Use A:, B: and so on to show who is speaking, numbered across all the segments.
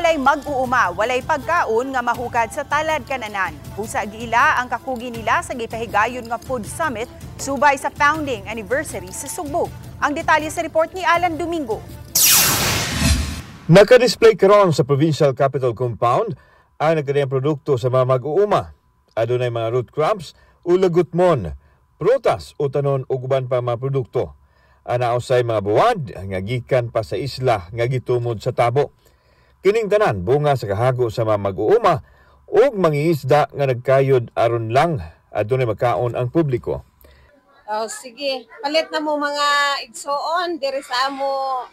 A: Walay mag-uuma, walay pagkaon nga mahukad sa talad kananan. Busa giila ang kakugi nila sa gipahigayon nga food summit subay sa founding anniversary sa Sugbo. Ang detalye sa report ni Alan Domingo.
B: Naka-display karon sa Provincial Capitol Compound ang nagkadiyang produkto sa mga mag-uuma. Adunay mga root crops o lagutmon, prutas o tanon ug uban pa mga produkto. Ana usay mga buwad nga gikan pa sa isla nga gitumod sa tabo. Kining tanan bunga sa kahago sa mga mag-uuma ug mangingisda nga nagkayod aron lang adunay makaon ang publiko.
C: Oh, sige. Palit na mo, mga igsoon, diri sa amo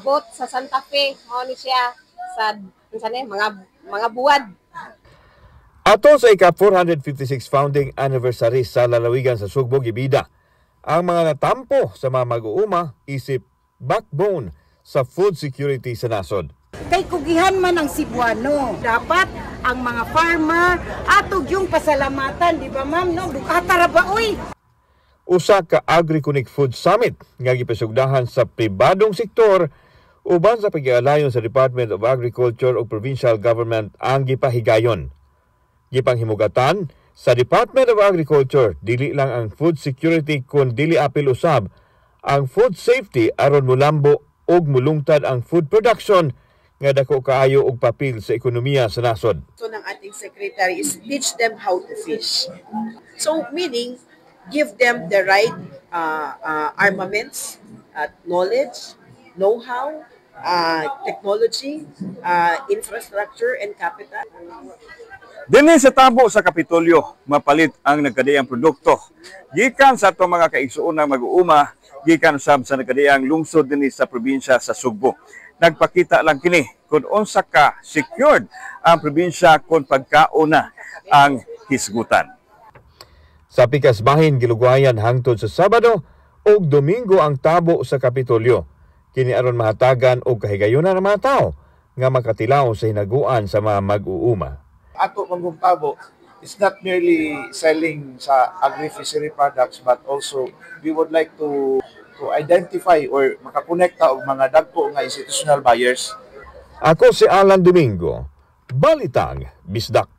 C: booth sa Santa Fe. Mao ni siya sa unsa ni mga buwad.
B: Ato sa ika 456 founding anniversary sa lalawigan sa Sugbo, gibida ang mga natampo sa mga mag-uuma isip backbone sa food security sa nasod.
D: Kay kugihan man ang Cebuano. Dapat ang mga farmer ato yung pasalamatan, di ba, ma'am, no? Bukata ra ba, uy?
B: Usa ka AgriConnect Food Summit nga gipasugdahan sa pribadong sektor uban sa pag-ialayon sa Department of Agriculture ug Provincial Government ang gipahigayon. Gipanghimugatan sa Department of Agriculture dili lang ang food security kun dili apil usab ang food safety aron mulambo ug mulungtad ang food production nga dako kaayo og papel sa ekonomiya sa nasod.
E: So ng ating secretary is teach them how to fish. So meaning, give them the right armaments, knowledge, know-how, technology, infrastructure, and capital.
F: Dinhi sa tabo sa Kapitolyo, mapalit ang nagkadiyang produkto. Gikan sa atong mga kaigsuonang mag-uuma, gikan usab sa nagkadiyang lungsod dinhi sa probinsya sa Sugbo. Nagpakita lang kini kung unsa ka secured ang probinsya kung pagkaon na ang hisgutan.
B: Sa pikas bahin, gilugwayan hangtod sa Sabado ug Domingo ang tabo sa Kapitolyo. Kini aron mahatagan og kahigayonan ang mga tao nga makatilaw sa hinaguan sa mga mag-uuma.
G: Ato manggong tabo is not merely selling sa agri-fishery products, but also we would like to identify or makakonekta og mga dagko nga institutional buyers.
B: Ako si Alan Domingo, Balitang Bisdak.